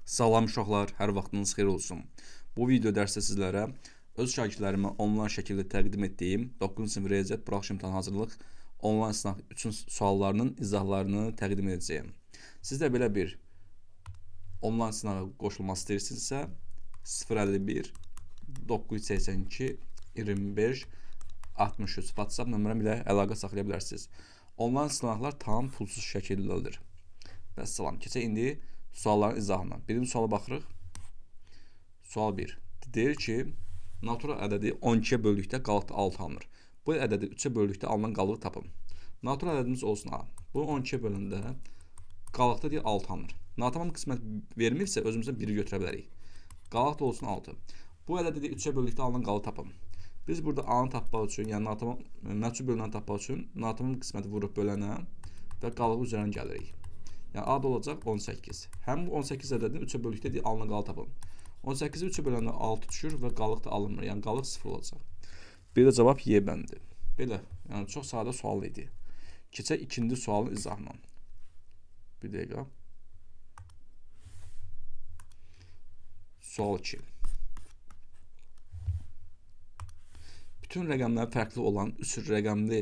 Salam uşaqlar, hər vaxtınız xeyir olsun. Bu video dərsdə sizlərə öz şagirdlərimə onlayn şəkildə təqdim etdiyim 9-cu sinif riyaziyyat buraxılış imtahanı hazırlıq onlayn sınaq üçün suallarının izahlarını təqdim edəcəyim. Siz də belə bir onlayn sınağa qoşulmaq istəyirsinizsə 051 982 25 63 WhatsApp nömrəm ilə əlaqə saxlaya bilərsiniz. Onlayn sınaqlar tam pulsuz şəkildədir. Vəssalam. Keçək indi sualların izahına. Birinci suala baxırıq. Sual 1. Deyir ki, natural ədədi 12-yə böldükdə qalıqda 6 alınır. Bu ədədi 3-ə böldükdə alınan qalığı tapın. Natural ədədimiz olsun A. Bunu 12-yə böləndə qalıqda deyir 6 alınır. Natamam qismət verməyibsə özümüzdən 1-i götürə bilərik. Qalıq da olsun 6. Bu ədədi 3-ə böldükdə alınan qalığı tapın. Biz burada A-nı tapmaq üçün, yəni natamam məchul bölünəni tapmaq üçün natamam qisməti vurub bölənə və qalığı üzərinə gəlirik. Yəni A da olacaq 18. Həm bu 18 ədədini 3-ə böldükdə deyir, alınan qalığı tapın. 18-i 3-ə böləndə 6 düşür və qalıq da alınmır. Yəni qalıq 0 olacaq. Bir də cavab Y bəndi. Belə, yəni çox sadə sual idi. Keçək ikinci sualın izahına. Bir dəqiqə. Sual 2. Bütün rəqəmlər fərqli olan 3 rəqəmli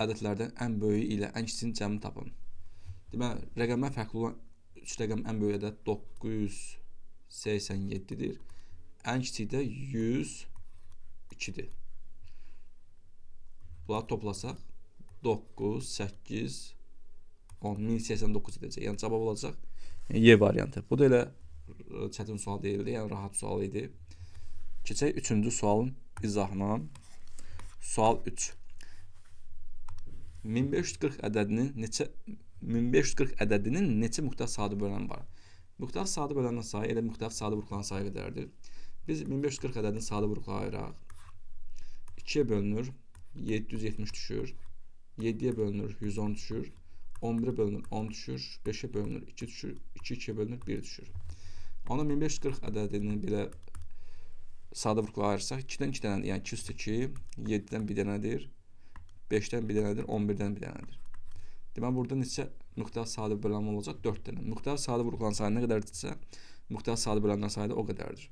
ədədlərdən ən böyüyü ilə ən kiçiyinin cəmini tapın. Deməli, rəqəmlər fərqli olan 3 rəqəm ən böyük ədəd 987-dir. Ən kiçiyi də 102-dir. Bunları toplasaq 9, 8, 10, 1089 edəcək. Yəni cavab olacaq Y variantı. Bu da elə çətin sual deyildi, yəni rahat sual idi. Keçək 3-cü sualın izahına. Sual 3. 1540 ədədinin neçə müxtəlif sadə böləni var? Müxtəlif sadə bölənlərin sayı elə müxtəlif sadə vuruqların sayı qədərdir. Biz 1540 ədədini sadə vuruqlara ayıraq. 2-yə bölünür, 770 düşür. 7-yə bölünür, 110 düşür. 11-ə bölünür, 10 düşür. 5-ə bölünür, 2 düşür. 2 2-yə bölünür, 1 düşür. Onda 1540 ədədini belə sadə vuruqlara ayırsaq, 2-dən 2 dənədir, yəni 2 üstə 2, 7-dən 1 dənədir, 5-dən 1 dənədir, 11-dən 1 dənədir. Deməli, burada neçə müxtəlif sadə bölənmə olacaq? 4 dənə. Müxtəlif sadə vuruqların sayı nə qədərdirsə, müxtəlif sadə bölənlərin sayı da o qədərdir.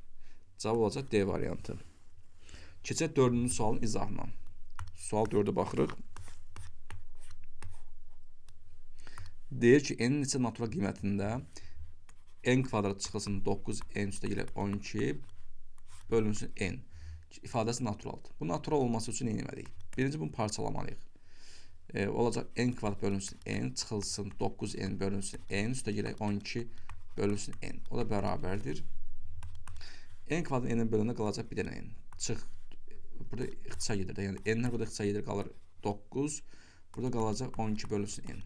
Cavab olacaq D variantı. Keçək 4-cü sualın izahına. Sual 4-ə baxırıq. Deyir ki, n neçə natural qiymətində n kvadrat çıxılsın 9, n üstə gələk 12 bölünsün n. İfadəsi naturaldır. Bu natural olması üçün nə etməliyik? Birinci bunu parçalamalıyıq. Olacaq n kvadrat bölünsün n, çıxılsın 9n bölünsün n, üstə gələk 12 bölünsün n. O da bərabərdir. N kvadrat n-ə böləndə qalacaq bir dənə n. Çıx, burada ixtisar gedir də. Yəni n-lər burada ixtisar gedir, qalır 9. Burada qalacaq 12 bölünsün n.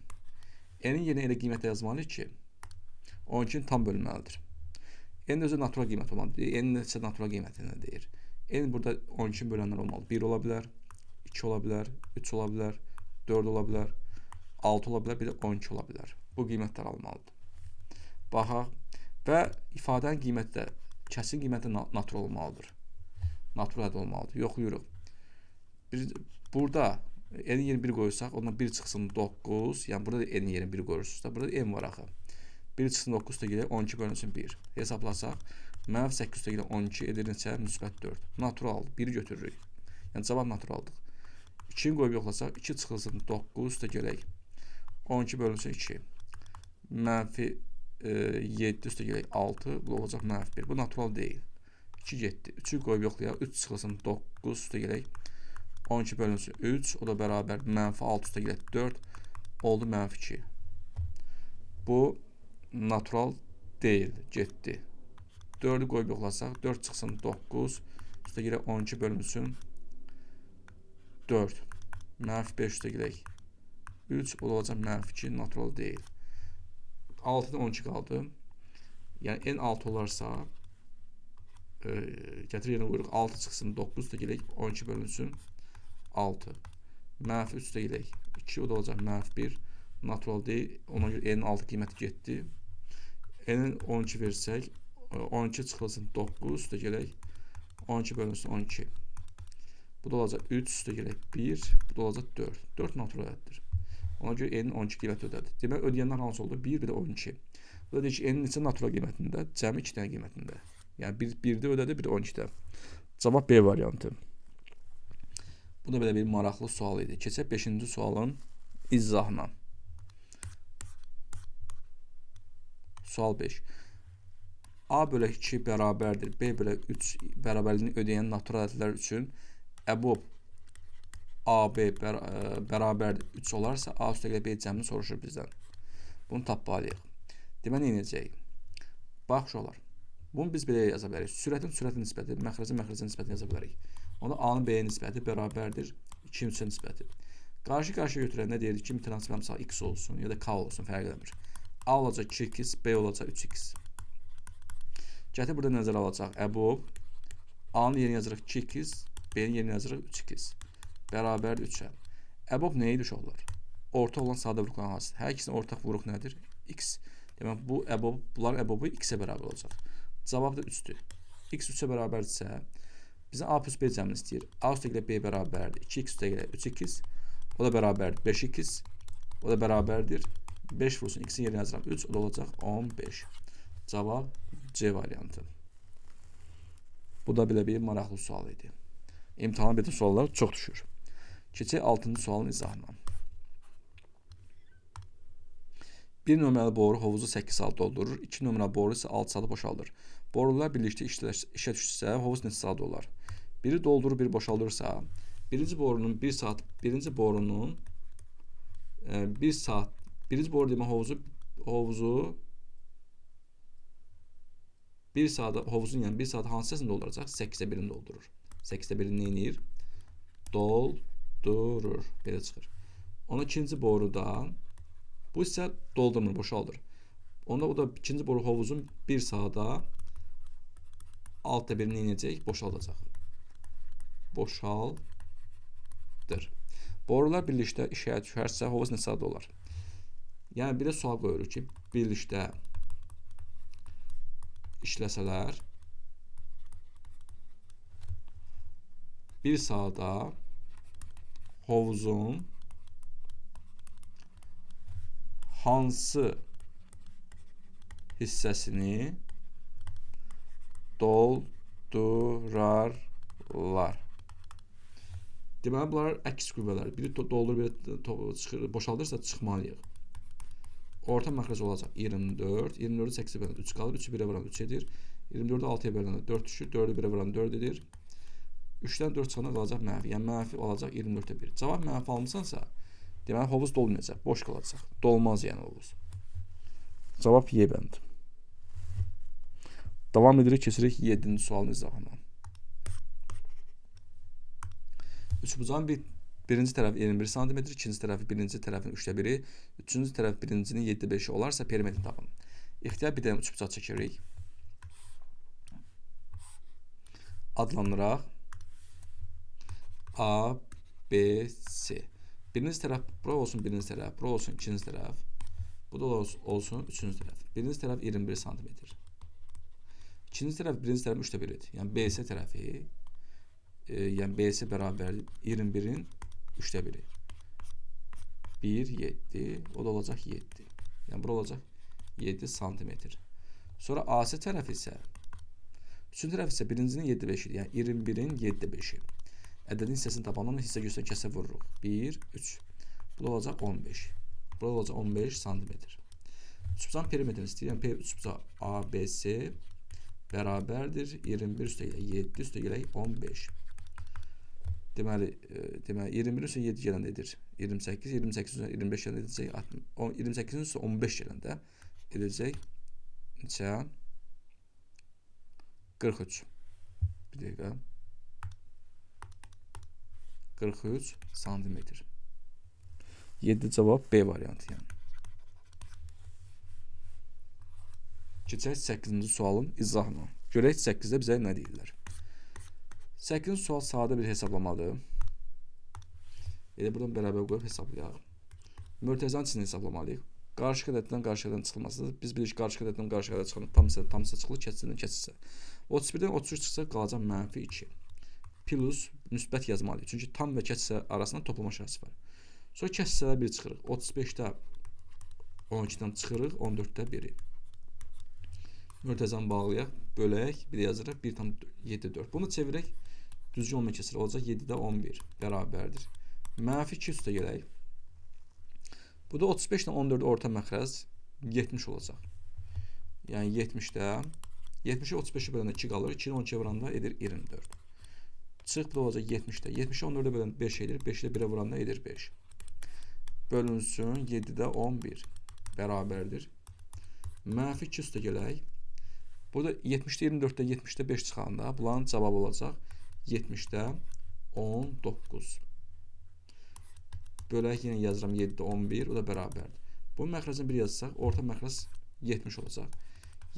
N-in yerinə elə qiymətə yazmalıyıq ki, 12-ni tam bölünməlidir. N özü natural qiymət olmalıdır. N neçə natural qiymətini deyir. N burada 12-ni bölənlər olmalı. 1 ola bilər, 2 ola bilər, 3 ola bilər, 4 ola bilər, 6 ola bilər, bir də 12 ola bilər. Bu qiymətlər almalıdır. Baxaq. Və ifadənin qiyməti də, kəsin qiyməti natural olmalıdır. Natural ədəd olmalıdır. Yoxlayırıq. Burada n-in yerinə 1 qoysaq, ondan 1 çıxsın 9. Yəni burada da n-in yerinə 1 qoyursunuz da. Burada n var axı. 1 çıxsın 9 da gələk, 12 bölünsün 1. Hesablasaq, mənfi 8 da gələk, 12 edir neçə? Müsbət 4. Natural, 1-i götürürük. Yəni cavab naturaldır. 2-ni qoyub yoxlasaq, 2 çıxılsın 9 da gələk, 12 bölünsün 2. Mənfi 7 üstə gələk 6, bu olacaq mənfi 1. Bu natural deyil. 2 getdi. 3-ü qoyub yoxlayaq, 3 çıxılsın 9 üstə gələk, 12 bölünsün 3, o da bərabər mənfi 6 üstə gələk 4, oldu mənfi 2. Bu natural deyil, getdi. 4-ü qoyub yoxlasaq, 4 çıxsın 9, üstə gələk 12 bölünsün 4, mənfi 5 üstə gələk 3, o da olacaq mənfi 2, natural deyil. 6-dan 12 qaldı. Yəni n 6 olarsa, gətir yerinə qoyuruq, 6 çıxsın 9 üstə gələk 12 bölünsün 6. Mənfi 3 üstə gələk 2, o da olacaq mənfi 1, natural deyil. Ona görə n-in 6 qiyməti getdi. N-in 12 versək, 12 çıxılsın 9 üstə gələk 12 bölünsün 12. Bu da olacaq 3 üstə gələk 1, bu da olacaq 4. 4 natural ədəddir. Ona görə n-in 12 qiyməti ödədi. Deməli, ödəyənlər hansı oldu? 1, bir də 12. Bu da deyir ki, n-in neçə natural qiymətində? Cəmi 2 dənə qiymətində. Yəni 1-də ödədi, 1-də 12-də. Cavab B variantı. Bu da belə bir maraqlı sual idi. Keçək 5-ci sualın izahına. Sual 5. A bölək 2 bərabərdir B bölək 3 bərabərliyini ödəyən natural ədədlər üçün əbob AB bərabərdir 3 olarsa, A üstəgələ B cəmini soruşur bizdən. Bunu tapmalıyıq. Demək, nə edəcəyik? Bax, uşaqlar. Bunu biz belə yaza bilərik. Sürətin sürətə nisbəti, məxrəcin məxrəcə nisbətini yaza bilərik. Onda A-nın B-yə nisbəti bərabərdir 2-nin 3-ə nisbəti. Qarşı-qarşıya götürəndə deyirdik ki, mütənasib əmsal X olsun ya da K olsun, fərq eləmir. A olacaq 2x, B olacaq 3x. Gətir burada nəzərə alacaq əbob. A-nın yerini yazırıq 2x, B-nin yerini yazırıq 3x. Bərabərdir 3-ə. Əbob nə idi uşaqlar? Ortaq olan sadə vuruqların hansıdır? Hər ikisinin ortaq vuruq nədir? X. Demək, bu əbob, bunların əbobu x-ə bərabər olacaq. Cavab da 3-dür. X 3-ə bərabərdirsə, bizə A plus B cəmini istəyir. A üstəgələ B bərabərdir 2x üstəgələ 3x. O da bərabərdir 5x. O da bərabərdir 5 vursun x-in yerinə yazıram 3, o da olacaq 15. Cavab C variantı. Bu da belə bir maraqlı sual idi. İmtahana belə suallar çox düşür. Keçək 6-cı sualın izahına. 1 nömrəli boru hovuzu 8 saat doldurur, 2 nömrəli boru isə 6 saat boşaldır. Borular birlikdə işə düşsə, hovuz neçə saat olar? Biri doldurur, biri boşaldırsa, birinci borunun 1 saat, birinci borunun 1 saat, birinci boru demək hovuzu 1 saata, hovuzun yəni 1 saat hansı hissəsini dolduracaq? 8-də 1-ini doldurur. 8-də 1-ini nə edir? Doldurur. Belə çıxır. Ona ikinci boruda bu hissə doldurmur, boşaldır. Onda o da ikinci boru hovuzun 1 saata 6-da 1-ini inəcək, boşaldacaq. Boşaldır. Borular birlikdə işə düşərsə, hovuz neçə saat olar? Yəni, bir də sual qoyuruq ki, birlikdə işləsələr 1 saata hovuzun hansı hissəsini doldurarlar? Deməli, bunlar əks qüvvələr. Biri doldurur, biri çıxır, boşaldırsa çıxmalıyıq. Orta məxrəc olacaq 24. 24-ü 8-ə böləndə 3 qalır. 3-ü 1-ə vuran 3 edir. 24-ü 6-ya böləndə 4 düşür. 4-ü 1-ə vuran 4 edir. 3-dən 4 çıxanda qalacaq mənfi. Yəni, mənfi olacaq 24-ə 1. Cavab mənfi almısansa, deməli, hovuz dolmayacaq, boş qalacaq. Dolmaz yəni hovuz. Cavab Y bəndi. Davam edirik, keçirik 7-ci sualın izahına. Üçbucağın birinci tərəfi 21 sm, ikinci tərəfi birinci tərəfin 3-də 1-i, üçüncü tərəf birincinin 7-də 5-i olarsa perimetrini tapın. İxtiyar bir dənə üçbucaq çəkirik. Adlandıraq. A, B, C. Birinci tərəf bura olsun birinci tərəf, bura olsun ikinci tərəf, bu da olsun üçüncü tərəf. Birinci tərəf 21 sm. İkinci tərəf birinci tərəfin 3-də 1-idir. Yəni BC tərəfi, yəni BC bərabərdir 21-in 3-də 1-i. 1, 7, o da olacaq 7. Yəni bura olacaq 7 sm. Sonra AC tərəfi isə, üçüncü tərəf isə birincinin 7-də 5-idir. Yəni 21-in 7-də 5-i. Ədədin hissəsini tapandan hissə göstərən kəsə vururuq. 1, 3. Bu da olacaq 15. Bu da olacaq 15 sm. Üçbucağın perimetrini istəyir. Yəni üçbucaq ABC bərabərdir 21 üstə gələk 7 üstə gələk 15. Deməli, 21 üstə 7 gələndə edir 28, 28 üstə 25 gələndə edəcək 28 üstə 15 gələndə edəcək neçə? 43. Bir dəqiqə. 43 santimetr. 7 cavab B variantı yəni. Keçək 8-ci sualın izahına. Görək 8-də bizə nə deyirlər. 8-ci sual sadə bir hesablamadır. Elə buradan bərabər qoyub hesablayaq. Mötərizənin içini hesablamalıyıq. Qarışıq ədəddən qarışıq ədədin çıxılmasıdır. Biz bilirik ki, qarışıq ədəddən qarışıq ədəd çıxanda tam hissə, tam hissə çıxılır, kəsirdən kəsirsə. 31-dən 33 çıxsa qalacaq mənfi 2. Plus müsbət yazmalıyıq. Çünki tam və kəsir hissə arasında toplama şərti var. Sonra kəsir hissələr 1 çıxırıq. 35-də 12-dən çıxırıq, 14-də 1-i. Mörtəzəni bağlayaq, bölək, bir də yazırıq 1,74. Bunu çevirək, düzgün olmayan kəsir olacaq 7-də 11 bərabərdir. Mənfi 2 üstə gələk. Bu da 35 ilə 14 orta məxrəc 70 olacaq. Yəni 70-də 70-i 35-i böləndə 2 qalır. 2-ni 12-yə vuranda edir 24. Çıx, bu da olacaq 70-də. 70-i 14-ə böləndə 5 edir. 5-i də 1-ə vuranda edir 5. Bölünsün 7-də 11 bərabərdir. Mənfi 2 üstə gələk. Burada 70-də 24-də 70-də 5 çıxanda bunların cavabı olacaq 70-də 19. Bölək yenə yazıram 7-də 11, o da bərabərdir. Bunun məxrəcini 1 yazsaq, orta məxrəc 70 olacaq.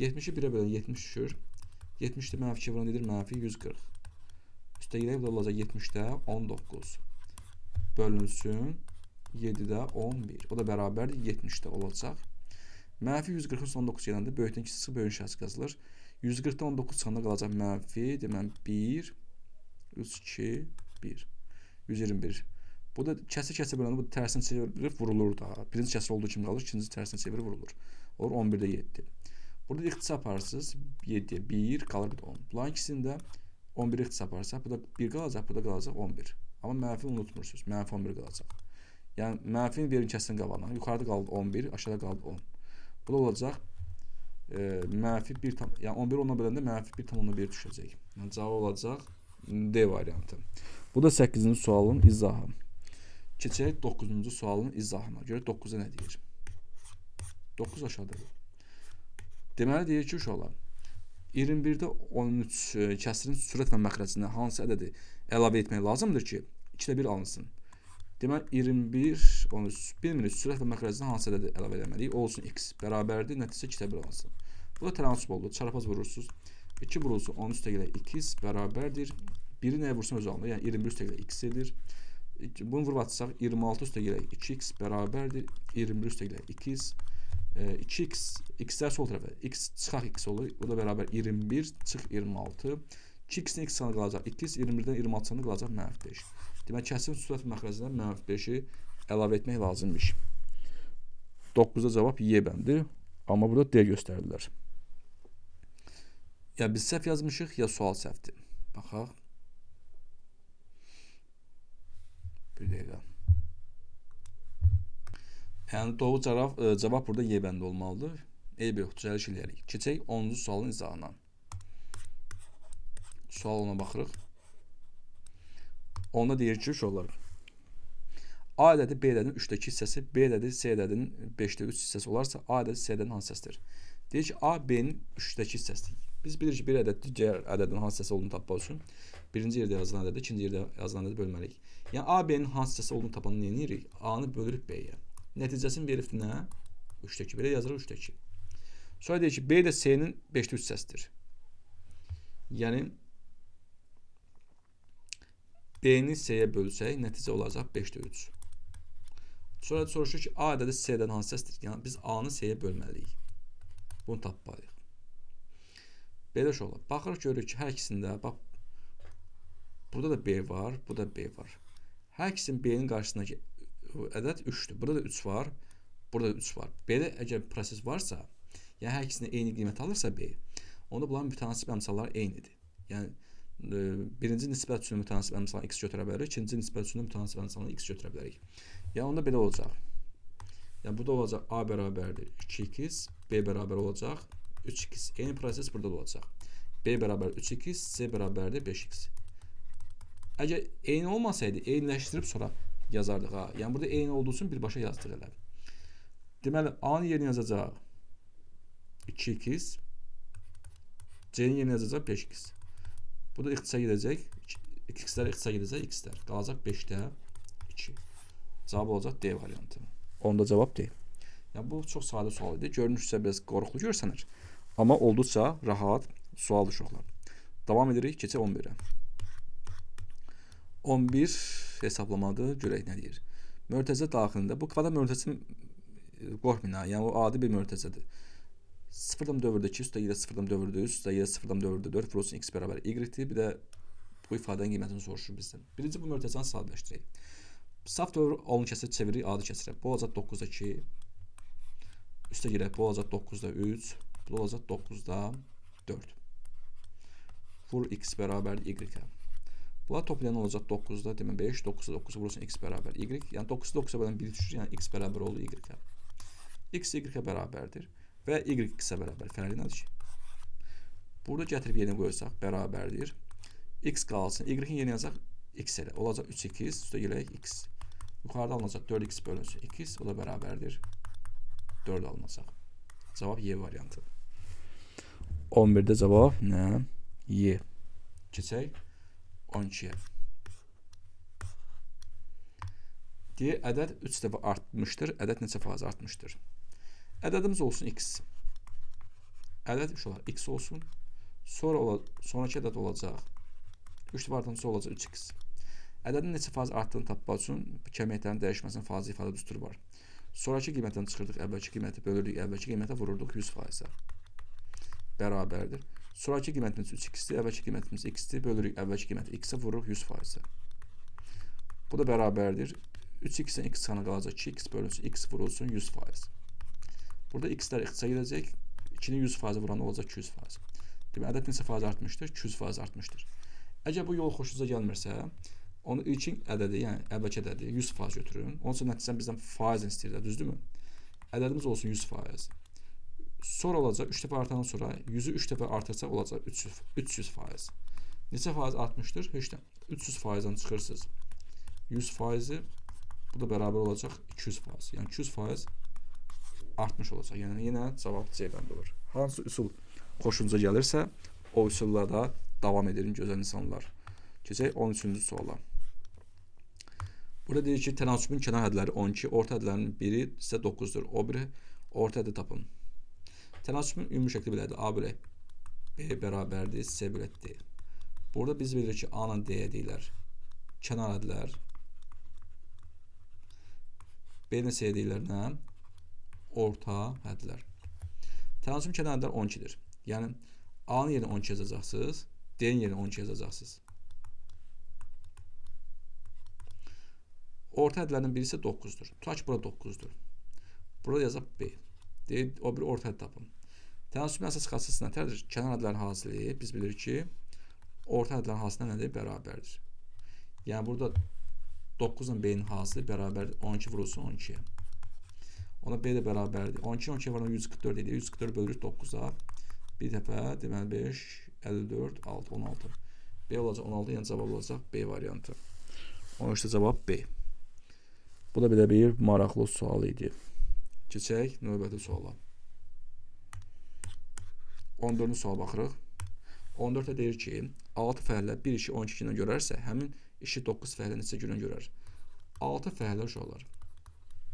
70-i 1-ə bölən 70 düşür. 70-də mənfi 2 vuran edir mənfi 140. Üstə gələk, bu da olacaq 70-də 19. Bölünsün 7-də 11. O da bərabərdir 70-də olacaq. Mənfi 140-ın 19 gələndə böyükdən kiçik çıxıb böyüyün şərti yazılır. 140-dan 19 çıxanda qalacaq mənfi, deməli 1, 3, 2, 1. 121. Bu da kəsir-kəsir böləndə bu tərsini çevirib vurulur da. Birinci kəsir olduğu kimi qalır, ikinci tərsini çevirib vurulur. Olur 11-də 7. Burada ixtisar aparırsınız. 7-yə 1, qalır bir də 10. Bunların ikisini də 11 ixtisar aparsaq, bu da 1 qalacaq, bu da qalacaq 11. Amma mənfi unutmursunuz. Mənfi 11 qalacaq. Yəni mənfini verin kəsirin qabağına. Yuxarıda qaldı 11, aşağıda qaldı 10. Bu da olacaq mənfi 1 tam, yəni 11 10-a böləndə mənfi 1,1 düşəcək. Yəni cavab olacaq D variantı. Bu da 8-ci sualın izahı. Keçək 9-cu sualın izahına. Görək 9-a nə deyir? 9 aşağıdadır. Deməli deyir ki, uşaqlar, 21-də 13 kəsirin sürət və məxrəcinə hansı ədədi əlavə etmək lazımdır ki, 2-də 1 alınsın. Deməli 21, 13, bilmirik sürət və məxrəcinə hansı ədədi əlavə etməliyik. Olsun x bərabərdir, nəticə 2-də 1 alınsın. Bu da tənasüb oldu. Çarpaz vurursunuz. 2 vurulsun 13 üstə x bərabərdir. 1-i nəyə vursun özü alınır. Yəni 21 üstə x edir. Bunu vurub atsaq 26 üstə 2x bərabərdir. 21 üstə 2x. 2x, x-lər sol tərəfə. X çıxaq x olur. Bu da bərabər 21 çıx 26. 2x-in x sanı qalacaq 2x, 21-dən 26 sanı qalacaq mənfi 5. Demək, kəsirin sürət məxrəcinə mənfi 5-i əlavə etmək lazımmış. 9-da cavab Y bəndi. Amma burada D göstərdilər. Ya biz səhv yazmışıq, ya sual səhvdir. Baxaq. Bir dəqiqə. Yəni doğru cavab burada Y bəndi olmalıdır. Eybi yox, düzəliş eləyərik. Keçək 10-cu sualın izahına. Sual ona baxırıq. Onda deyir ki, uşaqlar, A ədədi B ədədinin 3-də 2 hissəsi, B ədədi C ədədinin 5-də 3 hissəsi olarsa, A ədədi C ədədinin hansı hissəsidir? Deyir ki, A B-nin 3-də 2 hissəsidir. Biz bilirik ki, bir ədəd digər ədədin hansı hissəsi olduğunu tapmaq üçün birinci yerdə yazılan ədədi, ikinci yerdə yazılan ədədi bölməliyik. Yəni A B-nin hansı hissəsi olduğunu tapanda nə edirik? A-nı bölürük B-yə. Nəticəsini veribdir nə? 3-də 2. Belə yazırıq 3-də 2. Sonra deyir ki, B də C-nin 5-də 3 hissəsidir. Yəni B-ni C-yə bölsək, nəticə olacaq 5-də 3. Sonra soruşur ki, A ədədi C-dən hansı hissəsidir? Yəni biz A-nı C-yə bölməliyik. Bunu tapmalıyıq. Belə uşaqlar. Baxırıq, görürük ki, hər ikisində, bax, burada da B var, burada da B var. Hər ikisinin B-nin qarşısındakı ədəd 3-dür. Burada da 3 var, burada da 3 var. Belə əgər proses varsa, yəni hər ikisində eyni qiymət alırsa B, onda bunların mütənasib əmsalları eynidir. Yəni birinci nisbət üçün mütənasib əmsalını x götürə bilərik, ikinci nisbət üçün mütənasib əmsalını x götürə bilərik. Yəni onda belə olacaq. Yəni burada olacaq A bərabərdir 2x, B bərabər olacaq 3x. Eyni proses burada da olacaq. B bərabər 3x, C bərabərdir 5x. Əgər eyni olmasaydı, eyniləşdirib sonra yazardıq ha. Yəni burada eyni olduğu üçün birbaşa yazdıq elə. Deməli A-nın yerinə yazacaq 2x, C-nin yerinə yazacaq 5x. Bu da ixtisa gedəcək. 2x-lər ixtisa gedəcək, x-lər. Qalacaq 5-də 2. Cavab olacaq D variantı. Onda cavab D. Yəni bu çox sadə sual idi. Görünüşsə biraz qorxulu görsənir. Amma olduqca rahat sualdır uşaqlar. Davam edirik, keçək 11-ə. 11 hesablamadır. Görək nə deyir. Mörtəzə daxilində bu kvadrat mörtəzə qorxmayın ha. Yəni o adi bir mörtəzədir. 0,4-də 2, üstə gedə 0,4-də 3, üstə gedə 0,4-də 4 vurulsun x bərabər y-dir. Bir də bu ifadənin qiymətini soruşur bizdən. Birinci bu mörtəzəni sadələşdirək. Saf dövr 10 kəsir çeviririk, adi kəsirə. Bu olacaq 9-da 2. Üstə girək, bu olacaq 9-da 3. Bu da olacaq 9-da 4. Vur x bərabərdir y-ə. Bunlar toplayan olacaq 9-da, demək 5, 9-da 9 vurulsun x bərabər y. Yəni 9-da 9-a bölən 1 düşür, yəni x bərabər oldu y-ə. X y-ə bərabərdir və y x-ə bərabər. Fərqi nədir ki? Burada gətirib yerinə qoysaq bərabərdir. X qalsın, y-in yerinə yazaq x elə. Olacaq 3x, üstə gələk x. Yuxarıda alınacaq 4x bölünsün x, o da bərabərdir. 4 alınacaq. Cavab Y variantı. 11-də cavab nə? Y. Keçək 12-yə. Deyir, ədəd 3 dəfə artmışdır. Ədəd neçə faiz artmışdır? Ədədimiz olsun x. Ədəd 3 olar. X olsun. Sonra sonraki ədəd olacaq. 3 dəfə artan sonra olacaq 3x. Ədədin neçə faiz artdığını tapmaq üçün kəmiyyətlərin dəyişməsinin faizi ifadə düsturu var. Sonraki qiymətdən çıxırdıq, əvvəlki qiyməti bölürdük, əvvəlki qiymətə vururduq 100%-ə. Bərabərdir. Sonraki qiymətimiz 3x-dir, əvvəlki qiymətimiz x-dir, bölürük əvvəlki qiyməti x-ə vururuq 100%-ə. Bu da bərabərdir. 3x-dən x xana qalacaq 2x bölünsün, x vurulsun 100%. Burada x-lər x-ə gedəcək, 2-ni 100% vuran olacaq 200%. Demək, ədəd neçə faiz artmışdır? 200% artmışdır. Əgər bu yol xoşunuza gəlmirsə, onu ilkin ədədi, yəni əvvəlki ədədi 100% götürün. Onun üçün nəticəni bizdən faizlə istəyirlər, düzdürmü? Ədədimiz olsun 100%. Sonra olacaq 3 dəfə artandan sonra 100-ü 3 dəfə artırsaq olacaq 300%. Neçə faiz artmışdır? Heç nə. 300%-dan çıxırsınız. 100%-i bu da bərabər olacaq 200%. Yəni 200% artmış olacaq. Yəni yenə cavab C bəndi olur. Hansı üsul xoşunuza gəlirsə, o üsulla da davam edelim gözəl insanlar. Keçək 13-cü suala. Burada deyir ki, tənasübün kənar hədləri 12, orta hədlərinin biri isə 9-dur. O biri orta həddi tapın. Tənasübün ümumi şəkli belədir. A bölək B bərabərdir C bölək D. Burada biz bilirik ki, A ilə D-yə deyirlər kənar hədlər. B ilə C deyirlər nə? Orta hədlər. Tənasübün kənar hədlər 12-dir. Yəni A-nın yerinə 12 yazacaqsınız, D-nin yerinə 12 yazacaqsınız. Orta hədlərdən biri isə 9-dur. Tutaq ki, bura 9-dur. Burada yazaq B. Deyir, o bir orta hədd tapın. Tənasübün əsas xassəsi nətərdir? Kənar hədlərin hasili biz bilirik ki, orta hədlərin hasilinə nədir? Bərabərdir. Yəni burada 9 ilə B-nin hasili bərabərdir 12 vurulsun 12-yə. Ona B də bərabərdir. 12 12-yə vuran 144 edir. 144 bölürük 9-a. Bir dəfə, deməli 5, 54, 6, 16. B olacaq 16, yəni cavab olacaq B variantı. 13-də cavab B. Bu da belə bir maraqlı sual idi. Keçək növbəti suala. 14-cü suala baxırıq. 14-də deyir ki, 6 fəhlə bir işi 12 günə görərsə, həmin işi 9 fəhlə neçə günə görər? 6 fəhlə uşaqlar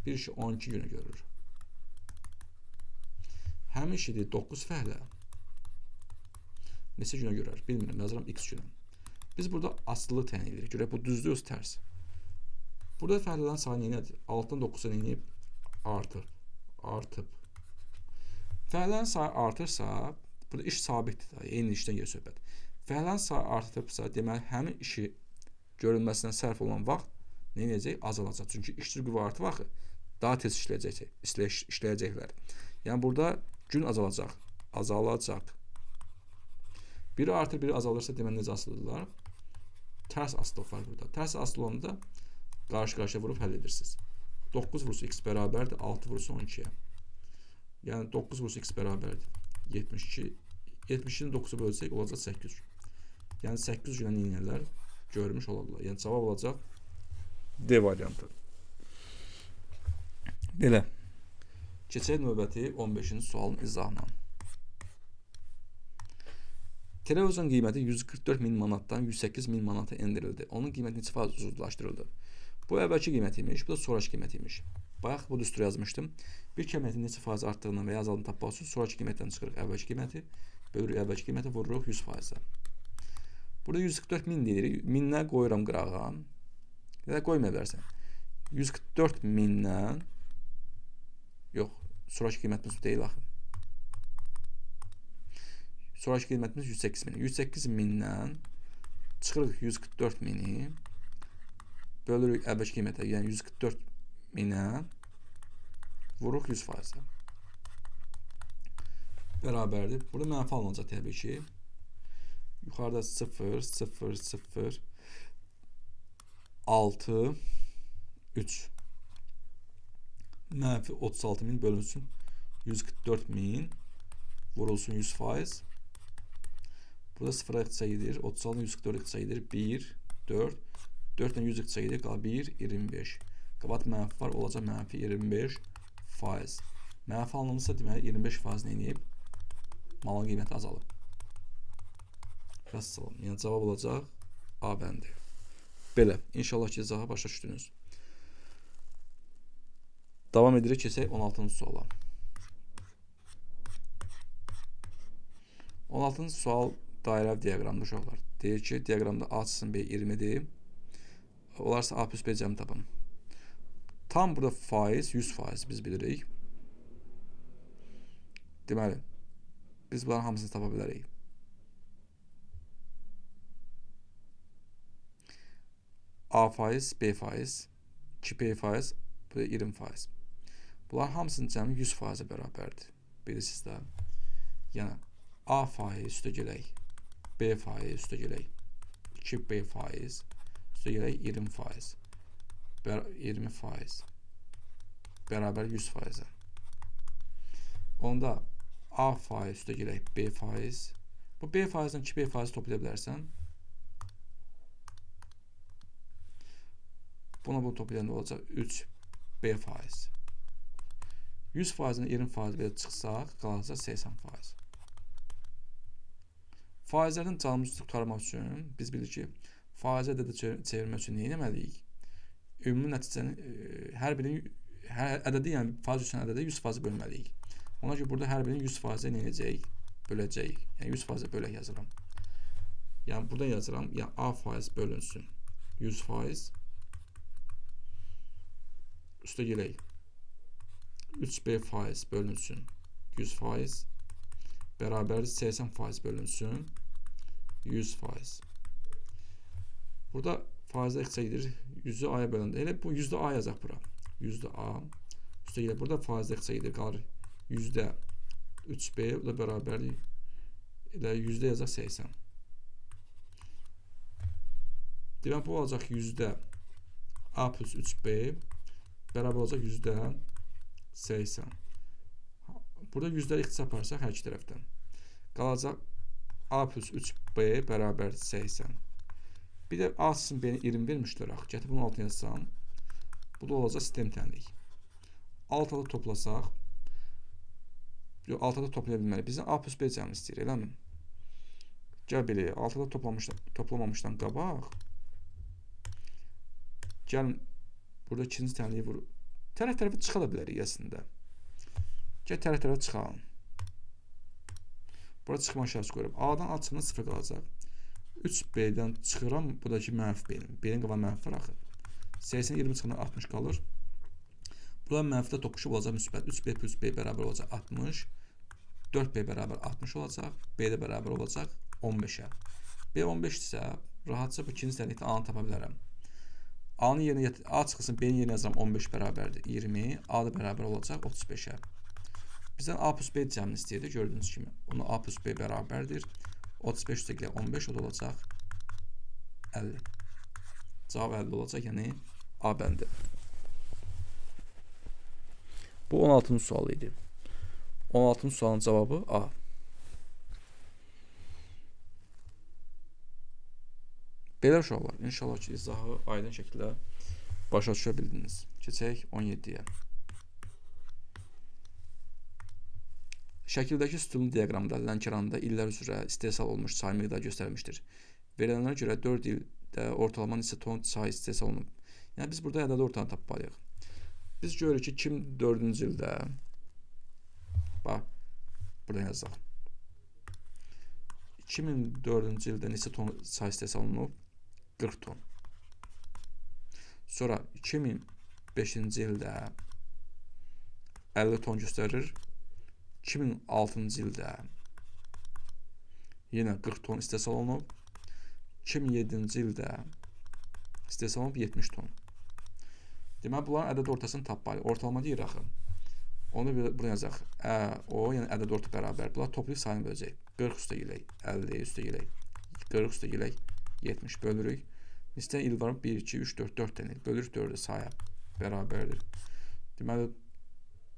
bir işi 12 günə görür. Həmin işi 9 fəhlə neçə günə görər? Bilmirəm, yazıram x günə. Biz burada asılılıq təyin edirik. Görək, bu düzdür, yoxsa tərs. Burada fəhlələrin sayı nədir? 6-dan 9-a neyib? Artır. Artıb. Fəhlələrin sayı artırsa, burada iş sabitdir. Eyni işdən gedir söhbət. Fəhlələrin sayı artıbsa, deməli, həmin işi görülməsindən sərf olan vaxt nə edəcək? Azalacaq. Çünki işçi qüvvə artıb axı, daha tez işləyəcəklər. Yəni, burada gün azalacaq. Azalacaq. Biri artır, biri azalırsa, deməli, necə asılıdırlar? Tərs asılılıq var burada. Tərs asılı olanda qarşı-qarşıya vurub həll edirsiniz. 9 vursu x bərabərdir 6 vursu 12-yə. Yəni 9 vursu x bərabərdir 72. 72-ni 9-a bölsək olacaq 8. Yəni 8 günə nə edərlər? Görmüş olarlar. Yəni cavab olacaq D variantı. Belə. Keçək növbəti 15-ci sualın izahına. Televizyon qiyməti 144 min manatdan 108 min manata endirildi. Onun qiyməti neçə faiz ucuzlaşdırıldı? Bu əvvəlki qiyməti imiş, bu da sonraki qiyməti imiş. Bayaq bu düsturu yazmışdım. Bir qiymətin neçə faiz artdığını və ya azaldığını tapmaq üçün sonraki qiymətdən çıxırıq əvvəlki qiyməti, bölürük əvvəlki qiyməti, vururuq 100%-ə. Burada 144 min deyirik. Mindən qoyuram qırağa. Ya da qoymaya bilərsən. 144 mindən yox, sonraki qiymətimiz deyil axı. Sonraki qiymətimiz 108 min. 108 mindən çıxırıq 144 mini. Bölürük əvvəlki qiymətə, yəni 144 minə vururuq 100%-ə. Bərabərdir. Burada mənfi alınacaq təbii ki. Yuxarıda 0, 0, 0, 6, 3. Mənfi 36.000 bölünsün 144.000 vurulsun 100%. Burada 0-a ixtisa gedir. 36 144 ixtisa gedir. 1, 4. 4 ilə 100 ixtisa gedir. Qal 1, 25. Qabat mənfi var. Olacaq mənfi 25%. Mənfi alınırsa deməli 25% nə edib? Malın qiyməti azalıb. Vəssalam. Yəni cavab olacaq A bəndi. Belə. İnşallah ki, izahı başa düşdünüz. Davam edirik, keçək 16-cı suala. 16-cı sual dairəvi diaqramda uşaqlar. Deyir ki, diaqramda A çıxsın B 20-dir. Olarsa A plus B cəmi tapın. Tam burada faiz, 100% biz bilirik. Deməli, biz bunların hamısını tapa bilərik. A faiz, B faiz, 2B faiz, bu da 20%. Bunların hamısının cəmi 100%-ə bərabərdir. Bilirsiniz də. Yəni, A faiz üstə gələk, B faiz üstə gələk, 2B faiz üstə gələk 20%. 20% bərabər 100%-ə. Onda A faiz üstə gələk B faiz. Bu B faizdən 2B faizi toplaya bilərsən. Buna bunu toplayanda olacaq 3B faiz. 100%-dən 20% belə çıxsaq, qalacaq 80%. Faizlərdən canımızı qurtarmaq üçün biz bilirik ki, faizə ədədə çevirmək üçün nə etməliyik? Ümumi nəticəni hər birinin hər ədədi, yəni faiz üçün ədədə 100% bölməliyik. Ona görə burada hər birinin 100%-ə nə edəcəyik? Böləcəyik. Yəni 100% bölək yazıram. Yəni burada yazıram, yəni A faiz bölünsün 100%. Üstə gələk. 3B faiz bölünsün 100% bərabərdir 80% bölünsün 100%. Burada faizə ixtisa gedir. 100-ü A-ya böləndə. Elə bu %A yazaq bura. %A. Üstə gələk. Burada faizə ixtisa gedir. Qalır %3B. Bu da bərabərdir. Elə yüzdə yazaq 80. Demək bu olacaq %A plus 3B bərabər olacaq %80. Burada yüzdəli ixtisa aparsaq hər iki tərəfdən. Qalacaq A plus 3B bərabər 80. Bir də A çıxsın B-ni 20 vermişlər axı. Gətir bunun altına yazsam. Bu da olacaq sistem tənlik. Alt alta toplasaq. Alt alta toplaya bilməliyik. Bizdən A plus B cəmini istəyir, eləmi? Gəl belə, alt alta toplamamışdan qabaq. Gəlin burada ikinci tənliyi vurur. Tərəf tərəfə çıxa da bilərik əslində. Gəl tərəf tərəfə çıxalım. Burada çıxma şərti qoyuram. A-dan A çıxanda 0 qalacaq. 3B-dən çıxıram. Buradakı mənfi B-nin. B-nin qabağı mənfi var axı. 80 20 çıxanda 60 qalır. Burada mənfidə toqquşub olacaq müsbət. 3B plus B bərabər olacaq 60. 4B bərabər 60 olacaq. B də bərabər olacaq 15-ə. B 15-dirsə, rahatca bu ikinci tənlikdə A-nı tapa bilərəm. A-nın yerinə A çıxılsın, B-nin yerinə yazıram 15 bərabərdir 20. A da bərabər olacaq 35-ə. Bizdən A plus B cəmini istəyirdi, gördüyünüz kimi. Onu A plus B bərabərdir. 35 üstə gələk 15, o da olacaq 50. Cavab 50 olacaq, yəni A bəndi. Bu 16-cı sual idi. 16-cı sualın cavabı A. Belə uşaqlar, inşallah ki, izahı aydın şəkildə başa düşə bildiniz. Keçək 17-yə. Şəkildəki sütunlu diaqramda Lənkəranda illər üzrə istehsal olmuş çay miqdarı göstərilmişdir. Verilənlərə görə 4 ildə ortalama neçə ton çay istehsal olunub? Yəni biz burada ədədi ortanı tapmalıyıq. Biz görürük ki, 2004-cü ildə, bax, buradan yazaq. 2004-cü ildə neçə ton çay istehsal olunub? 40 ton. Sonra 2005-ci ildə 50 ton göstərir. 2006-cı ildə yenə 40 ton istehsal olunub. 2007-ci ildə istehsal olunub 70 ton. Deməli, bunların ədəd ortasını tapmalıyıq. Ortalama deyir axı. Onu buna yazaq. Ə, O, yəni ədəd orta bərabər. Bunlar toplayıb sayını böləcək. 40 üstə gələk 50 üstə gələk 40 üstə gələk 70 bölürük. Neçə il var? 1, 2, 3, 4, 4 dənə il. Bölürük 4-ə saya bərabərdir. Deməli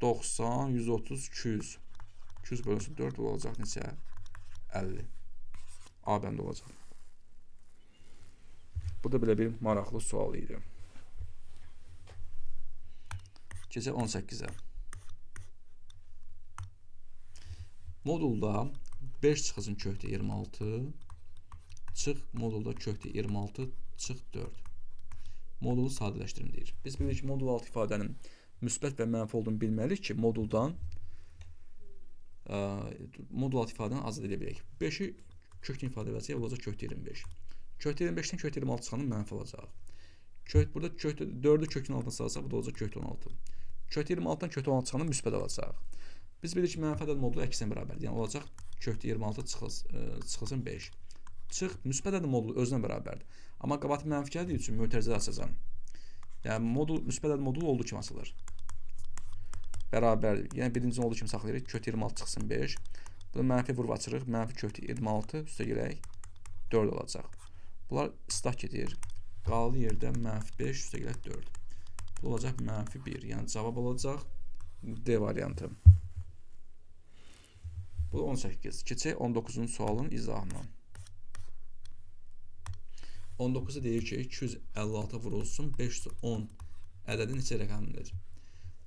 90, 130, 200. 200 bölünsün 4 olacaq neçə? 50. A bəndi olacaq. Bu da belə bir maraqlı sual idi. Keçək 18-ə. Modulda 5 çıxılsın kökdə 26, çıx modulda kökdə 26, çıx 4. Modulu sadələşdirin deyir. Biz bilirik ki, modul altı ifadənin müsbət və mənfi olduğunu bilməliyik ki, moduldan modul altı ifadəni azad edə bilək. 5-i kökdə ifadə edəcək, olacaq kökdə 25. Kökdə 25-dən kökdə 26 çıxanda mənfi olacaq. Burada kökdə 4-ü kökün altına salsaq, bu da olacaq kökdə 16. Kökdə 26-dan kökdə 16 çıxanda müsbət alacaq. Biz bilirik ki, mənfi ədəd modulu əksinə bərabərdir. Yəni olacaq kökdə 26 çıxılsın 5. Çıx, müsbət ədəd modulu özünə bərabərdir. Amma qabahat mənfi gəldiyi üçün mötərizə açacağam. Yəni modul, müsbət ədəd modulu olduğu kimi açılır. Bərabərdir. Yəni birincini olduğu kimi saxlayırıq. Kökdə 26 çıxsın 5. Burada mənfi vurub açırıq. Mənfi kökdə 26 üstə gələk 4 olacaq. Bunlar islah gedir. Qaldı yerdə mənfi 5 üstə gələk 4. Bu olacaq mənfi 1. Yəni cavab olacaq D variantı. Bu 18. Keçək 19-cu sualın izahına. 19-da deyir ki, 256 vurulsun 510 ədədi neçə rəqəmlidir?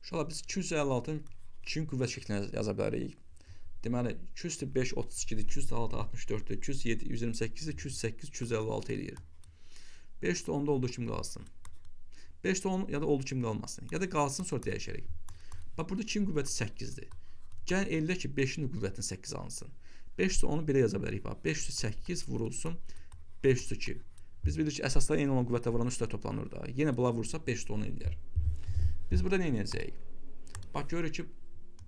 Uşaqlar, biz 256-nı kimin qüvvət şəklinə yaza bilərik? Deməli, 205 32-dir, 206 64-dür, 207 128-dir, 208 256 eləyir. 510-da olduğu kimi qalsın. 510 ya da olduğu kimi qalmasın. Ya da qalsın, sonra dəyişərik. Bax, burada kimin qüvvəti 8-dir. Gəlin eləyək ki, 5-in qüvvətini 8 alınsın. 510-u belə yaza bilərik. Bax, 508 vurulsun 502. Biz bilirik ki, əsaslar eyni olan qüvvətə vuran üstə toplanır da. Yenə bunlar vursa 510 eləyər. Biz burada nə edəcəyik? Bax, görürük ki,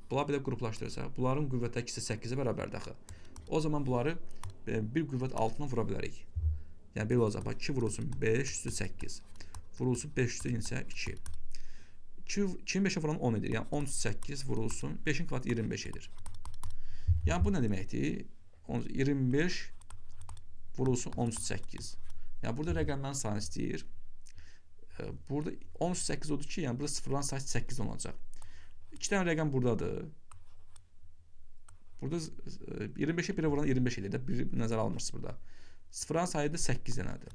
bunlar belə qruplaşdırırsa, bunların qüvvəti ikisi 8-ə bərabərdir axı. O zaman bunları bir qüvvət altına vura bilərik. Yəni, belə olacaq. Bax, 2 vurulsun 5 üstü 8. Vurulsun 5 üstü isə 2. 2-ni 5-ə vuran 10 edir. Yəni 10 8 vurulsun 5-in kvadratı 25 edir. Yəni bu nə deməkdir? 25 vurulsun 18. Yəni burada rəqəmlərin sayını istəyir. Burada 18 odur ki, yəni burada sıfırların sayı 8 olacaq. 2 dənə rəqəm buradadır. Burada 25-ə 1-ə vuran 25 edir də, bir nəzərə almırsınız burada. Sıfırların sayı da 8 dənədir.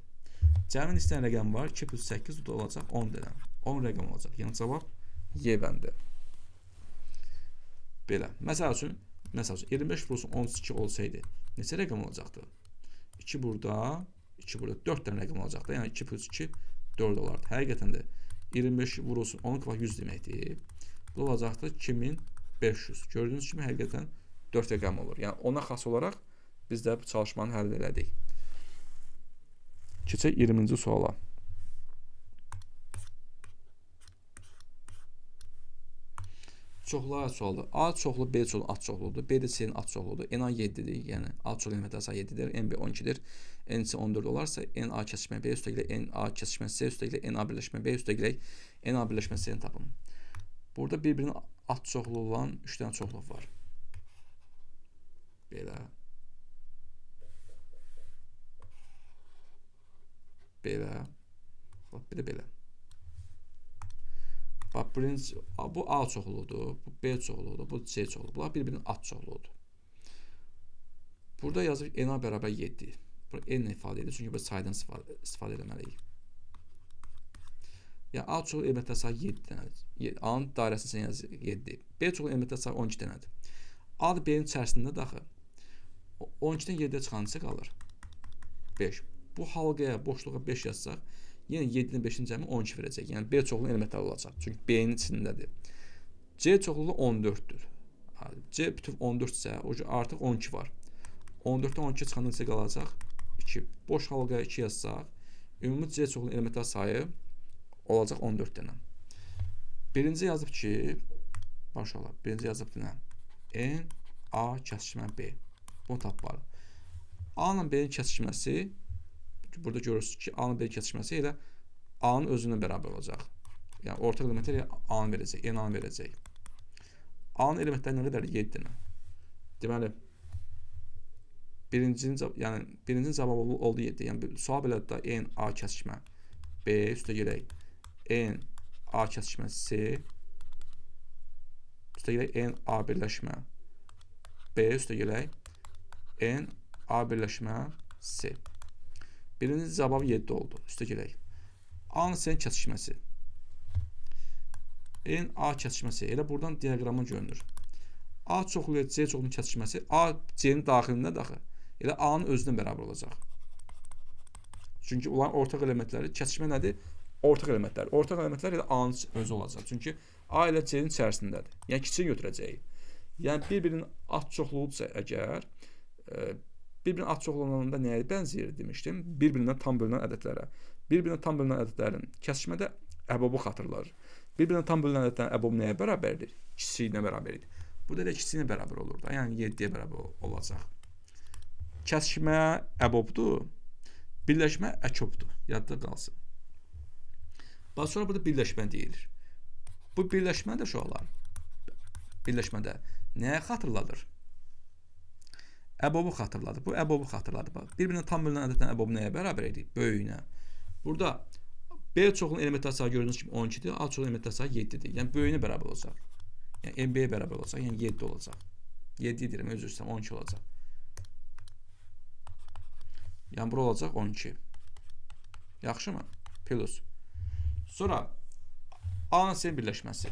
Cəmi neçə dənə rəqəm var? 2 plus 8 bu da olacaq 10 dənə. 10 rəqəm olacaq. Yəni cavab Y bəndi. Belə. Məsəl üçün 25 vurulsun 12 olsaydı neçə rəqəm olacaqdı? 2 burada, 2 burada 4 dənə rəqəm olacaqdı. Yəni 2 plus 2 4 olardı. Həqiqətən də 25 vurulsun 10 kvadrat 100 deməkdir. Bu olacaqdı 2500. Gördüyünüz kimi həqiqətən 4 rəqəm olur. Yəni ona xas olaraq biz də bu çalışmanı həll elədik. Keçək 20-ci suala. Çoxluğa sualdır. A çoxlu, B çoxlu, A çoxludur. B də C-nin A çoxludur. N A 7-dir. Yəni A çoxlu elementlər sayı 7-dir. N B 12-dir. N C 14 olarsa N A kəsişmə B üstəgələk N A kəsişmə C üstəgələk N A birləşmə B üstəgələk N A birləşmə C-ni tapın. Burada bir-birinin A çoxlu olan 3 dənə çoxluq var. Belə. Belə. Bax, bir də belə. Bax, birinci, bu A çoxluğudur, bu B çoxluğudur, bu C çoxluğudur. Bunlar bir-birinin A çoxluğudur. Burada yazır N A bərabər 7. Burada N ifadə edir, çünki biz saydan istifadə eləməliyik. Yəni A çoxlu elementlər sayı 7 dənədir. A-nın dairəsini sən yazır 7. B çoxlu elementlər sayı 12 dənədir. A da B-nin içərisində də axı 12-dən 7-yə çıxan neçə qalır? 5. Bu halqaya, boşluğa 5 yazsaq, yenə 7-nin 5-in cəmi 12 verəcək. Yəni B çoxlu elementlər olacaq. Çünki B-nin içindədir. C çoxluluğu 14-dür. C bütöv 14 isə, o artıq 12 var. 14-dən 12 çıxanda neçə qalacaq? 2. Boş halqaya 2 yazsaq, ümumi C çoxlu elementlər sayı olacaq 14 dənə. Birinci yazıb ki, maşallah, birinci yazıb nə? N, A kəsişmə B. Bunu tapmalıyıq. A ilə B-nin kəsişməsi, burada görürsünüz ki, A-nın B kəsişməsi elə A-nın özünə bərabər olacaq. Yəni ortaq elementlər A-nı verəcək, N-anı verəcək. A-nın elementləri nə qədərdir? 7 dənə. Deməli, birincinin cavabı oldu 7. Yəni, sual belədir də N, A kəsişmə B, üstə gələk N, A kəsişmə C, üstə gələk N, A birləşmə B, üstə gələk N, A birləşmə C. Birinci cavabı 7 oldu. Üstə gələk. A-nın C-nin kəsişməsi. N, A kəsişməsi. Elə buradan diaqramı görünür. A çoxluğu C çoxluğunun kəsişməsi A, C-nin daxilində daxil. Elə A-nın özünə bərabər olacaq. Çünki onların ortaq elementləri, kəsişmə nədir? Ortaq elementlər. Ortaq elementlər elə A-nın özü olacaq. Çünki A ilə C-nin içərisindədir. Yəni, kiçiyi götürəcəyik. Yəni, bir-birinin at çoxluğudursa əgər, bir-birinin at çoxluğunda nəyə bənzəyir demişdim? Bir-birindən tam bölünən ədədlərə. Bir-birinə tam bölünən ədədlərin kəsişmədə əbobu xatırlar. Bir-birinə tam bölünən ədədlərin əbobu nəyə bərabərdir? Kiçiyinə bərabərdir. Burada elə kiçiyinə bərabər olur da. Yəni 7-yə bərabər olacaq. Kəsişmə əbobdur, birləşmə əkobdur. Yadda qalsın. Bax, sonra burada birləşmə deyilir. Bu birləşmə də uşaqlar, birləşmədə nəyə xatırladır? Əbobu xatırladır. Bu əbobu xatırladır. Bax, bir-birinə tam bölünən ədədlərin əbobu nəyə bərabər edir? Böyüyünə. Burada B çoxluğunun elementlər sayı gördüyünüz kimi 12-dir, A çoxluğunun elementlər sayı 7-dir. Yəni böyüyünə bərabər olacaq. Yəni MB-yə bərabər olacaq, yəni 7 olacaq. 7 deyirəm, özür istəyirəm, 12 olacaq. Yəni bura olacaq 12. Yaxşı mı? Plus. Sonra A-nın C birləşməsi.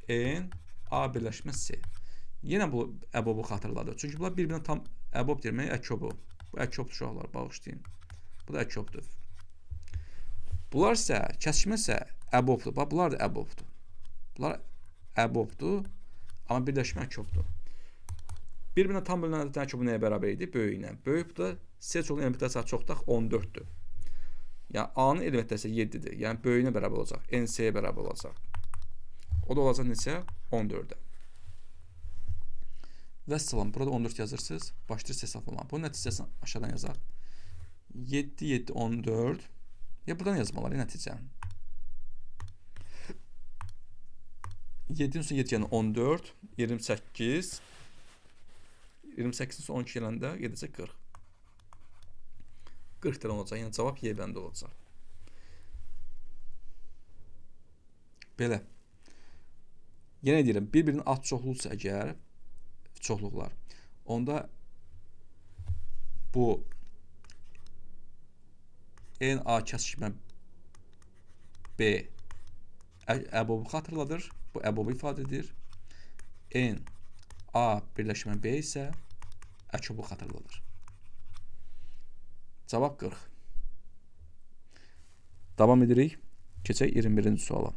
N, A birləşmə C. Yenə bu əbobu xatırladır. Çünki bunlar bir-birinə tam əbob deyirmək, əkobu. Bu əkobdur uşaqlar, bağışlayın. Bu da əkobdur. Bunlar isə, kəsişmə isə əbobdur. Bax, bunlar da əbobdur. Bunlar əbobdur, amma birləşmə əkobdur. Bir-birinə tam bölünən ədədlərin əkobu nəyə bərabər idi? Böyüyünə. Böyük bu da C çoxluğunun elementləri sayı çoxdaq 14-dür. Yəni, A-nın elementləri isə 7-dir. Yəni, böyüyünə bərabər olacaq. N-C-yə bərabər olacaq. O da olacaq neçə? 14-ə. Vəssalam, burada 14 yazırsınız. Başlayırsınız hesablamağa. Bunun nəticəsini aşağıdan yazaq. 7, 7, 14. Ya buradan yazmaları nəticəni. 7-nin üstünə 7 yəni 14, 28, 28-in üstünə 12 gələndə gedəcək 40. 40 dənə olacaq. Yəni cavab Y bəndi olacaq. Belə. Yenə deyirəm, bir-birinin ad çoxluqsa əgər, çoxluqlar, onda bu N, A kəsişmə B əbobu xatırladır. Bu əbobu ifadə edir. N, A birləşmə B isə əkobu xatırladır. Cavab 40. Davam edirik. Keçək 21-ci suala.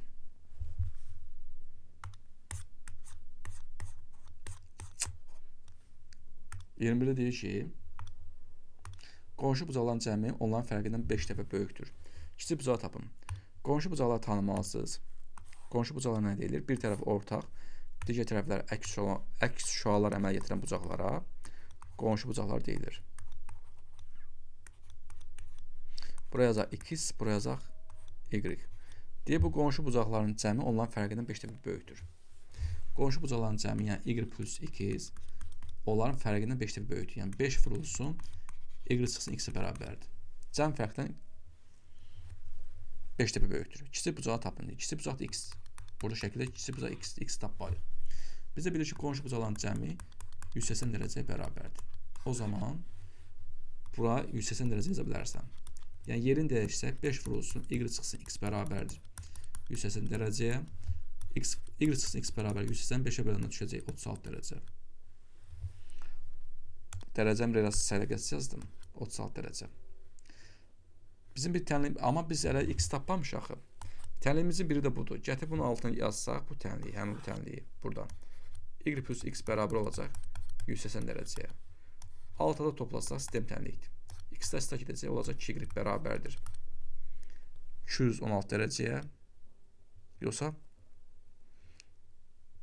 21-də deyir ki, qonşu bucaqların cəmi onların fərqindən 5 dəfə böyükdür. Kiçik bucağı tapın. Qonşu bucaqları tanımalısınız. Qonşu bucaqlar nə deyilir? Bir tərəf ortaq, digər tərəflər əks şüalar əmələ gətirən bucaqlara qonşu bucaqlar deyilir. Buraya yazaq X, buraya yazaq Y. Deyir, bu qonşu bucaqların cəmi onların fərqindən 5 dəfə böyükdür. Qonşu bucaqların cəmi, yəni Y plus X, onların fərqindən 5 dəfə böyükdür. Yəni 5 vurulsun, Y çıxsın X-ə bərabərdir. Cəm fərqdən 5 dəfə böyükdür. Kiçik bucağı tapın. Kiçik bucaq da X. Burada şəkildə kiçik bucaq X, X tapmalıyıq. Biz də bilirik ki, qonşu bucaqların cəmi 180 dərəcəyə bərabərdir. O zaman bura 180 dərəcə yaza bilərsən. Yəni yerini dəyişsək 5 vurulsun, Y çıxsın X bərabərdir 180 dərəcəyə. X, Y çıxsın X bərabər 185-ə böləndə düşəcək 36 dərəcə. Dərəcəm biraz səliqəsiz yazdım. 36 dərəcə. Bizim bir tənlik, amma biz hələ X tapmamışıq axı. Tənliyimizin biri də budur. Gətir bunu altına yazsaq, bu tənliyi, həmin bu tənliyi buradan. Y plus X bərabər olacaq 180 dərəcəyə. Alta da toplasaq sistem tənlikdir. X-də üstə gedəcək, olacaq 2Y bərabərdir 216 dərəcəyə. Yoxsa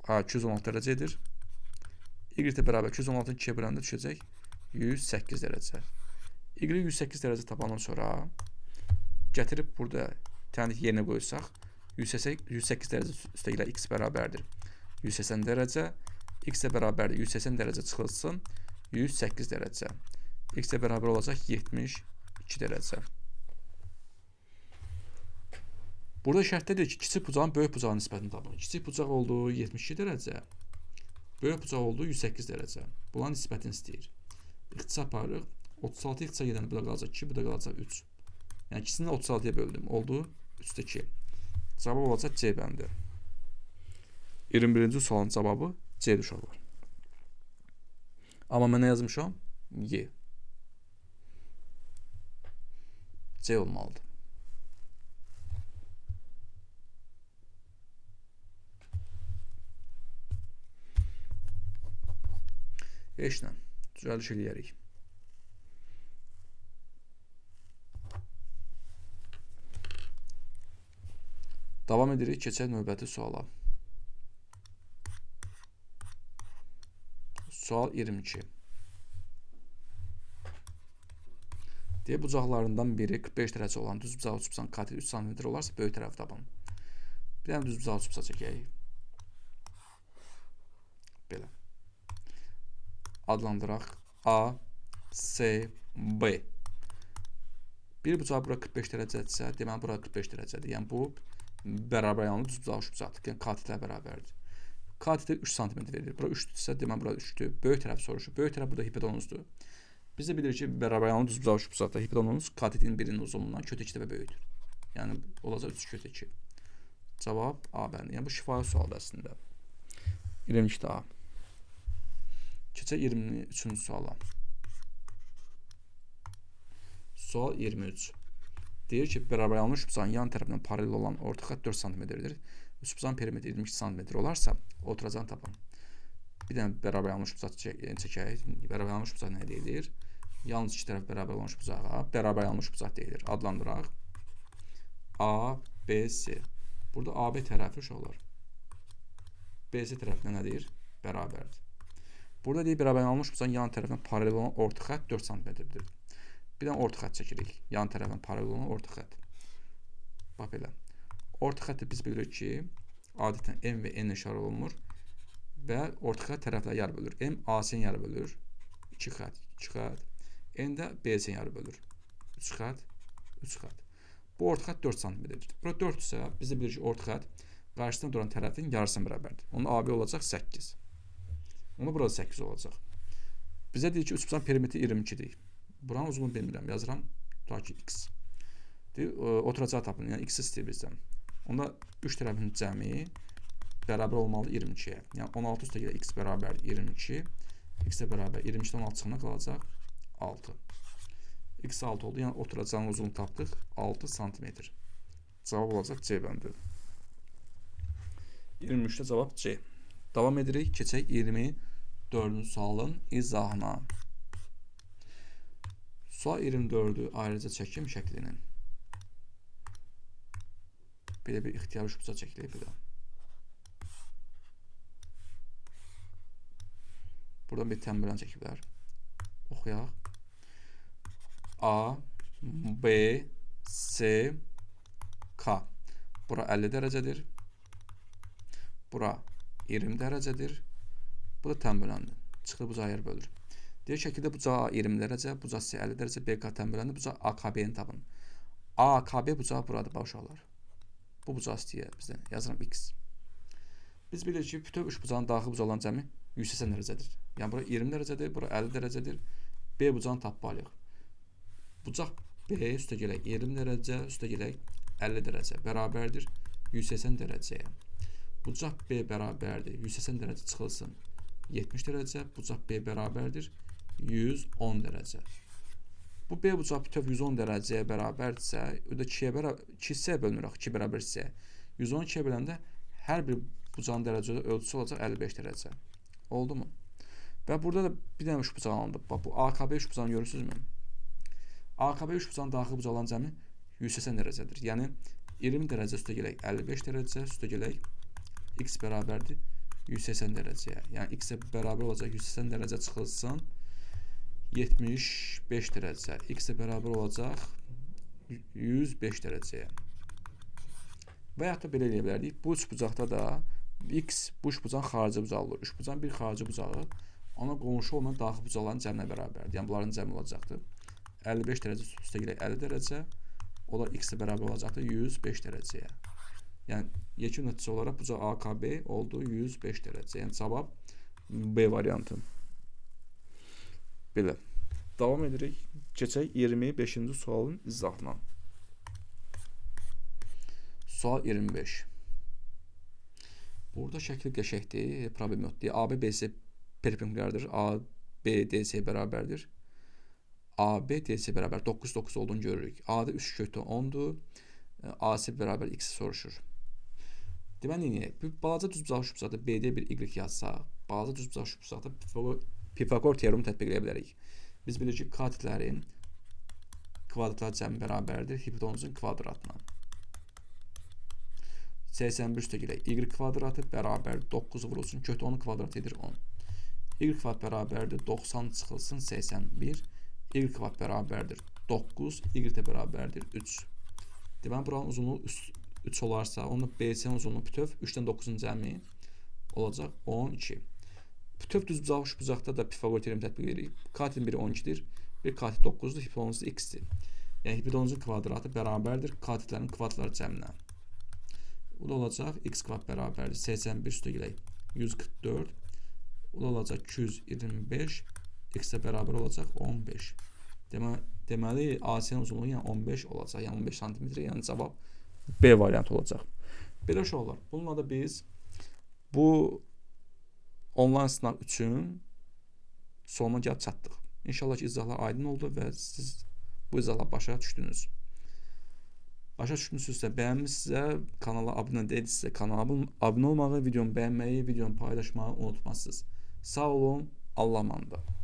216 dərəcə edir. Y də bərabər 216-nı 2-yə böləndə düşəcək 108 dərəcə. Y 108 dərəcə tapandan sonra gətirib burada tənlik yerinə qoysaq 108 dərəcə üstə gələ X bərabərdir 180 dərəcə. X-ə bərabərdir 180 dərəcə çıxılsın 108 dərəcə. X-ə bərabər olacaq 72 dərəcə. Burada şərtdə deyir ki, kiçik bucağın böyük bucağın nisbətini tapın. Kiçik bucaq oldu 72 dərəcə, böyük bucaq oldu 108 dərəcə. Bunların nisbətini istəyir. İxtisar aparırıq. 36 ixtisar gedəndə bu da qalacaq 2, bu da qalacaq 3. Yəni ikisini də 36-ya böldüm. Oldu 3-də 2. Cavab olacaq C bəndi. 21-ci sualın cavabı C-dir uşaqlar. Amma mən nə yazmışam? Y. C olmalıdır. Heç nə. Düzəliş eləyərik. Davam edirik. Keçək növbəti suala. Sual 22. Deyir, bucaqlarından biri 45 dərəcə olan düz bucaq uçubsan katet 3 cm olarsa böyük tərəfi tapın. Bir dənə düz bucaq uçubsa çəkək. Belə. Adlandıraq. A, C, B. Bir bucaq bura 45 dərəcədirsə, deməli bura 45 dərəcədir. Yəni bu bərabər yanlı düz bucaq uçubsaqdır. Yəni katetlə bərabərdir. Katetə 3 cm verilir. Bura 3-dürsə, deməli bura 3-dür. Böyük tərəf soruşur. Böyük tərəf burada hipotenuzdur. Biz də bilirik ki, bərabər yanlı düz bucaq uçubsaqda hipotenuz katetin birinin uzunluğundan kötə 2 dəfə böyükdür. Yəni olacaq 3 kötə 2. Cavab A bəndi. Yəni bu şifahi sualdır əslində. 22-də A. Keçək 23-cü suala. Sual 23. Deyir ki, bərabər yanlı üçbucağın yan tərəfindən paralel olan orta xətt 4 cm-dir. Üçbucağın perimetri 22 cm olarsa, oturacağını tapın. Bir dənə bərabər yanlı üçbucaq çəkək. Bərabər yanlı üçbucaq nə deyilir? Yalnız iki tərəf bərabər olan üçbucağa bərabər yanlı üçbucaq deyilir. Adlandıraq. A, B, C. Burada AB tərəfi uşaqlar. BC tərəfinə nə deyir? Bərabərdir. Burada deyir, bərabər yanlı üçbucağın yan tərəfindən paralel olan orta xətt 4 cm-dir. Bir dənə orta xətt çəkirik. Yan tərəfindən paralel olan orta xətt. Bax belə. Orta xətti biz bilirik ki, adətən M və N işarə olunur və orta xətt tərəflər yarı bölür. M AC-ni yarı bölür. 2 xətt, 2 xətt. N də BC-ni yarı bölür. 3 xətt, 3 xətt. Bu orta xətt 4 cm-dir. Bura 4 isə biz də bilirik ki, orta xətt qarşısında duran tərəfin yarısına bərabərdir. Onda AB olacaq 8. Onda burada 8 olacaq. Bizə deyir ki, üçbucağın perimetri 22-dir. Buranın uzunluğunu bilmirəm. Yazıram, tutaq ki, x. Deyir, oturacağı tapın. Yəni, x istəyir bizdən. Onda 3 tərəfin cəmi bərabər olmalıdır 22-yə. Yəni, 16 üstə gələ x bərabərdir 22. X-ə bərabər 22-dən 16 çıxanda qalacaq 6. X 6 oldu. Yəni, oturacağın uzunluğunu tapdıq 6 cm. Cavab olacaq C bəndi. 23-də cavab C. Davam edirik. Keçək 24-cü sualın izahına. Sual 24-ü ayrıca çəkim şəklinin. Belə bir ixtiyari üçbucaq çəkilir bir də. Buradan bir tənbələn çəkiblər. Oxuyaq. A, B, C, K. Bura 50 dərəcədir. Bura 20 dərəcədir. Bu da tənbələndir. Çıxır bucağı yer bölür. Deyir şəkildə bucağı A 20 dərəcə, bucaq C 50 dərəcə, BK tənbələndir. Bucaq AKB-ni tapın. AKB bucağı buradır, bax uşaqlar. Bu bucaq istəyir bizdən. Yazıram X. Biz bilirik ki, bütöv üç bucağın daxil bucaqların cəmi 180 dərəcədir. Yəni bura 20 dərəcədir, bura 50 dərəcədir. B bucağını tapmalıyıq. Bucaq B üstə gələk 20 dərəcə, üstə gələk 50 dərəcə bərabərdir 180 dərəcəyə. Bucaq B bərabərdir 180 dərəcə çıxılsın 70 dərəcə, bucaq B bərabərdir 110 dərəcə. Bu B bucaq bütöv 110 dərəcəyə bərabərdirsə, o da 2-yə bərabər, 2 hissəyə bölünür axı, 2 bərabər hissəyə. 110 2-yə böləndə hər bir bucağın dərəcə ölçüsü olacaq 55 dərəcə. Oldu mu? Və burada da bir dənə üçbucaq alındı. Bax, bu AKB üçbucağını görürsünüzmü? AKB üçbucağın daxil bucaqların cəmi 180 dərəcədir. Yəni 20 dərəcə üstə gələk 55 dərəcə, üstə gələk x bərabərdir 180 dərəcəyə. Yəni x-ə bərabər olacaq 180 dərəcə çıxılsın 75 dərəcə. X-ə bərabər olacaq 105 dərəcəyə. Və yaxud da belə eləyə bilərdik. Bu üçbucaqda da X bu üçbucağın xarici bucağı olur. Üçbucağın bir xarici bucağı ona qonşu olmayan daxil bucaqların cəminə bərabərdir. Yəni bunların cəmi olacaqdır. 55 dərəcə üstə gələk 50 dərəcə. O da x-ə bərabər olacaqdır 105 dərəcəyə. Yəni yekun nəticə olaraq bucaq AKB oldu 105 dərəcə. Yəni cavab B variantı. Belə. Davam edirik. Keçək 25-ci sualın izahına. Sual 25. Burada şəkil qəşəngdir, problem yoxdur. AB, BC perpendikulyardır. A, B, DC bərabərdir. AB, DC bərabər 9, 9 olduğunu görürük. A-da 3 kökdə 10-dur. AC bərabər X soruşur. Deməli, nə edək? Bir balaca düzbucaqlı üçbucaqda BD bir Y yazsaq, balaca düzbucaqlı üçbucaqda Pifagor teoremini tətbiq edə bilərik. Biz bilirik ki, katetlərin kvadratlar cəmi bərabərdir hipotenuzun kvadratına. 81 üstə gələk. Y kvadratı bərabər 9 vurulsun. Kökdə 10 kvadratı edir 10. Y kvadrat bərabərdir 90 çıxılsın 81. Y kvadrat bərabərdir 9. Y də bərabərdir 3. Deməli, buranın uzunluğu 3 olarsa, onda BC-nin uzunluğu bütöv 3-dən 9-un cəmi olacaq 12. Bütöv düzbucaqlı üçbucaqda da Pifagor teoremi tətbiq edirik. Katetin biri 12-dir, bir katet 9-dur, hipotenuzda x-dir. Yəni hipotenuzun kvadratı bərabərdir katetlərin kvadratları cəminə. Bu da olacaq x kvadrat bərabərdir 81 üstə gələk 144. Bu da olacaq 225. X də bərabər olacaq 15. Deməli AC-nin uzunluğu yəni 15 olacaq. Yəni 15 sm, yəni cavab B variantı olacaq. Belə uşaqlar, bununla da biz bu onlayn sınaq üçün sonuna gəlib çatdıq. İnşallah ki, izahlar aydın oldu və siz bu izahlar başa düşdünüz. Başa düşmüsünüzsə, bəyənmişsinizsə, kanala abunə deyilsinizsə, kanala abunə olmağı, videomu bəyənməyi, videomu paylaşmağı unutmazsınız. Sağ olun, Allah'a emanet.